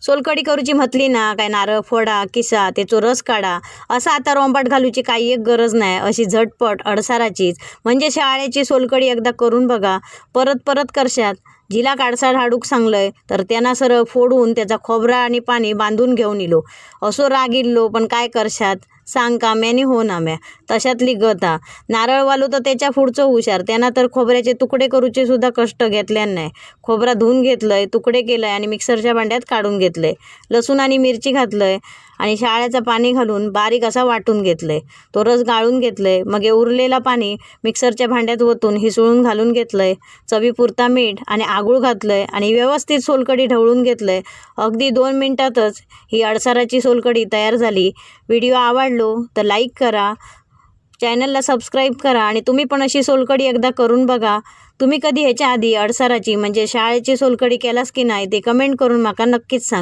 सोलकडी करूची म्हटली ना काय नारळ फोडा, किसा, तेचो रस काढा, असा आता रोंबाट घालूची काही एक गरज नाही. अशी झटपट अडसाराचीच म्हणजे शाळेची सोलकडी एकदा करून बघा, परत परत करशात. जिला काडसार हाडूक सांगलंय तर त्यांना सरळ फोडून त्याचा खोबरा आणि पाणी बांधून घेऊन इलो. असो राग इल्लो, पण काय करशात सांग, काम्यानी हो नाम्या तशातली गत हा. नारळवालो तर त्याच्या पुढचं हुशार, त्यांना तर खोबऱ्याचे तुकडे करूचे सुद्धा कष्ट घेतल्यान नाही. खोबरा धुवून घेतलंय, तुकडे केलंय आणि मिक्सरच्या भांड्यात काढून घेतलंय. लसूण आणि मिरची घातलंय आणि शाळ्याचं पाणी घालून बारीक असा वाटून घेतलंय. तो रस गाळून घेतलंय. मग हे उरलेला पाणी मिक्सरच्या भांड्यात ओतून हिसळून घालून घेतलंय. चवीपुरता मीठ आणि आगूळ घातलंय आणि व्यवस्थित सोलकढी ढवळून घेतलंय. अगदी 2 मिनिटातच ही अडसाराची सोलकढी तयार झाली. व्हिडिओ आवडलो तर लाईक करा, चॅनलला सबस्क्राईब करा आणि तुम्ही पण अशी सोलकढी एकदा करून बघा. तुम्ही कधी ह्याच्या आधी अडसाराची म्हणजे शाळेची सोलकढी केलास की नाही ते कमेंट करून माका नक्कीच सांगा.